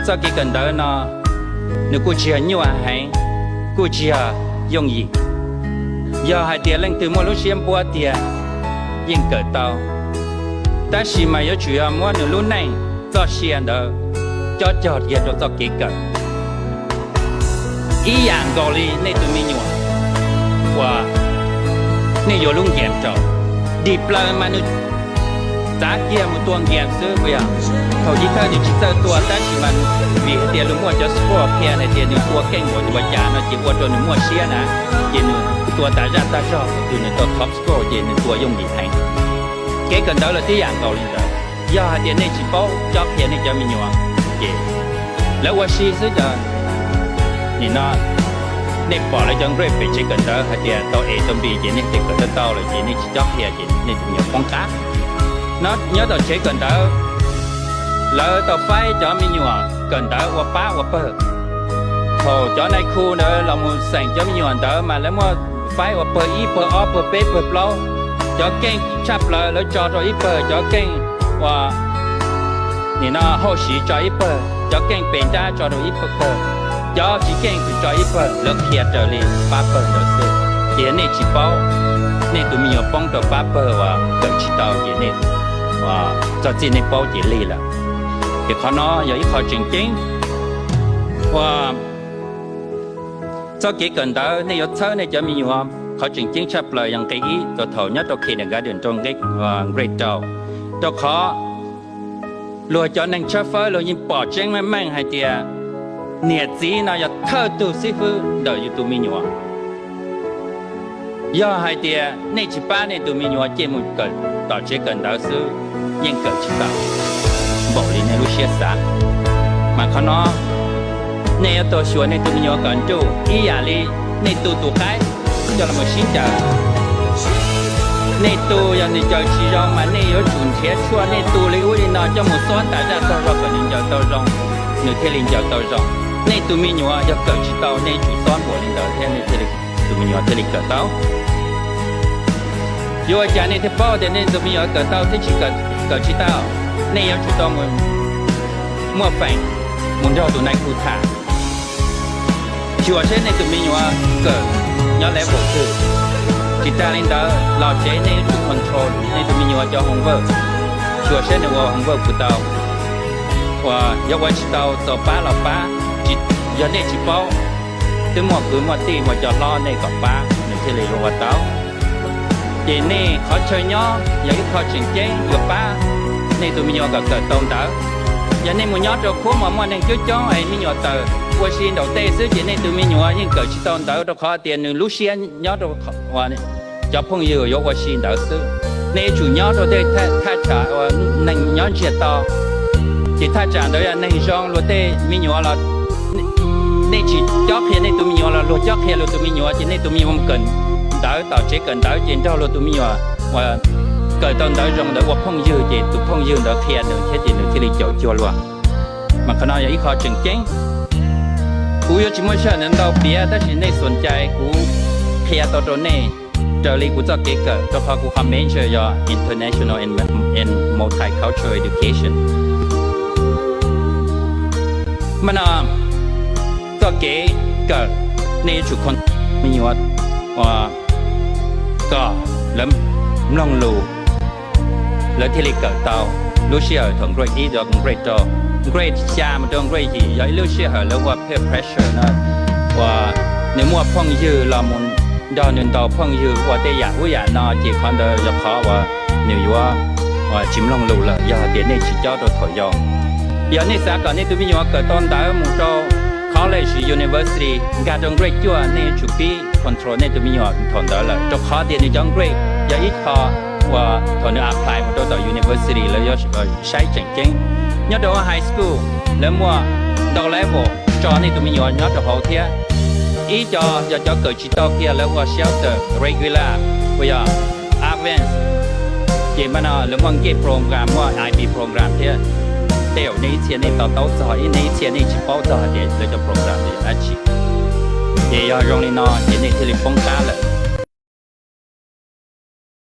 Txoj kev kawm ntawv no nws kuj tsis yog nyuaj heev, kuj tsis yog yooj yim. Yog hais tias leej twg muaj lub siab npuab tiag yeej kawm tau, tab sis mas yuav tsum yog muab nws lub neej txoj sia ntawd cob cog kiag rau txoj kev kawm. Ib yam nkaus li nej tus me nyuam uas nej yuav lub nkias rau, dim plaws mas nws txav kiag mus tua nkias xwb puas yog? Thaum chiv thawj nws tsis txawj tua tab sis mas vim hais tias luag muaj cov score qhia hais tias nws tua keej npaum li cas no ces ua rau nws muaj siab na, ces nws tua tas zaj tag zog thaum twg nws tau top score ces nws tua yooj yim heev. Kev kawm ntawv los tib yam nkaus li ntawd, yog hais tias nej tsis paub cob qhia nej cov me nyuam ces lawv ua si xwb. Cov nim no nej pom lawv cov grade pem tsev kawm ntawv hais tias tau A tau B ces nej tias kawm tau tau lawm ces nej tsis cob qhia ces nej tus me nyuam poob qab. Nyob tom tsev kawm ntawv lawv tau faib cov me nyuam kawm ntawv ua pab ua pawg. Thaum cov nai khu ntawd los mus xeem cov me nyuam ntawd mas lawv muaj faib ua pawg ib, pawg ob, pawg peb, pawg plaub. Cov keej tshaj plaws lawv tso rau ib pawg, cov keej uas nim no hauj siv tso ib pawg, cov keej pes nrab tso rau ib pawg, cov tsis keej tso ib pawg, lawv qhia raws li pab pawg ntawd xwb. Ces yog nej tsis paub, nej tus me nyuam poob rau pab pawg uas kawm tsis tau ces nej, txog txij nej paub ces lig lawm. Ces qhov no yog ib qho tseem ceeb uas txoj kev kawm ntawv nej yuav txhawb nej cov me nyuam. Qhov tseem ceeb tshaj plaws yog nqe ib, tau thaum nyob rau kindergarten rau grade rau, rau qhov luag cov neeg tshawb fawb luag yeej pom tseeb meej meej hais tias niam txiv no yog thawj tug xib fwb ntawm yus tus me nyuam. Yog hais tias nej tsis pab nej tus me nyuam cia mus kawm tom tsev kawm ntawv xwb, yeej kawm tsis tau npaum li nej lub siab xav. Mas qhov no nej yuav tau xyuas nej tus me nyuam kom nruj ib yam li nej tu tus qaib coj los sib ncaws. Nej tu yog nws ncaws tsis zoo mas nej yuav tsum nrhiav tshuaj nej tu li ub li no coj mus xob tas zaj tag zog kom nws ncaws tau zoo, nws thiaj li ncaws tau zoo. Nej tus me nyuam yog kawm tsis tau nej yuav tsum xob npaum li ntawd thiab nej thiaj li, tus me nyuam thiaj li kawm tau. Yuav ua cas nej thiaj paub tias nej tus me nyuam kawm tau thiab tsis kawm, kawm tsis tau? Nej yuav tsum tau muaj feem mus nrog tus nai khu tham, xyuas seb nej tus me nyuam kawm nyob level twg. Tsis tas li ntawd los tsev nej yuav tsum control nej tus me nyuam cov homework, xyuas seb nws ua homework puas tau, uas yog ua tsis tau txaus pab los pab. Yog nej tsis paub, twb muaj kwv muaj tij muaj cov hlob nej kom pab nws thiaj li yuav ua tau. Ces nej qhov chaw nyob yog ib qho tseem ceeb yuav pab nej tus me nyuam kom kawm tau ntawv. Yog nej mus nyob rau khub mas muaj neeg coob coob es me nyuam tawm ua si nraum tej xwb ces nej tus me nyuam yeej kawm tsis tau ntawv rau qhov tias nws lub siab nyob rau cov phooj ywg yuav ua si ntawd xwb. Nej yuav tsum nyob rau tej thaj tsam uas neeg nyob ntsiag to, ces thaj tsam ntawd yog neeg zoo, luag tej me nyuam los nej tsis cob qhia nej tus me nyuam los luag cob qhia luag tus me nyuam ces nej tus me nyuam mus kawm ntawv tom tsev kawm ntawv ces nrog luag tus me nyuam uas kawm tau ntawv zoo ntawd ua phooj ywg ces tus phooj ywg ntawd qhia nws thiab ces nws thiaj li caum cuag luag. Mas qhov no yog ib qho tseem ceeb. Kuv yuav tsis muaj sij hawm ntau piav tab sis nej xum cai kuv qhia tau rau nej raws li kuv txoj kev kawm rau qhov kuv qhov major yog International and Multicultural Education. Mas no txoj kev kawm nej yuav tsum control me nyuam kom lawv mloog lus, lawv thiaj li kawm tau. Lub sij hawm thaum grade ib rau grade rau, grade xya mus rau grade yim yog ib lub sij hawm lawv ua peer pressure no, uas nws muaj phooj ywg los mus nrog nws ntaus phooj ywg ua tej yam ub yam no ces qhov ntawd yog qhov uas nws yuav tsis mloog lus lawm yog hais tias nej tsis cob rau thaum yau. Yog nej xav kom nej tus me nyuam kawm tau ntawv mus rau college, university, nkag rau grade cuaj, nej yuav tsum pib control nej tus me nyuam thaum ntawd lawm rau qhov tias nws cov grade yog ib qho uas thaum nws apply mus rau tom university lawv yuav saib tseem ceeb. Nyob rau high school lawv muaj ntau level tso nej tus me nyuam nyob rau hauv thiab. Ib co yog cov kawm tsis tau kiag lawv ua shelter, regular, uas yog advance, ces mas no lawv muaj nge program, muaj I B program thiab. Tej zaum nej ib txhia nej to taub txog, ib nej ib txhia nej tsis paub txog hais tias lawv cov program yog dab tsi. Ces yog zoo li no ces nej thiaj li poob qab lawm.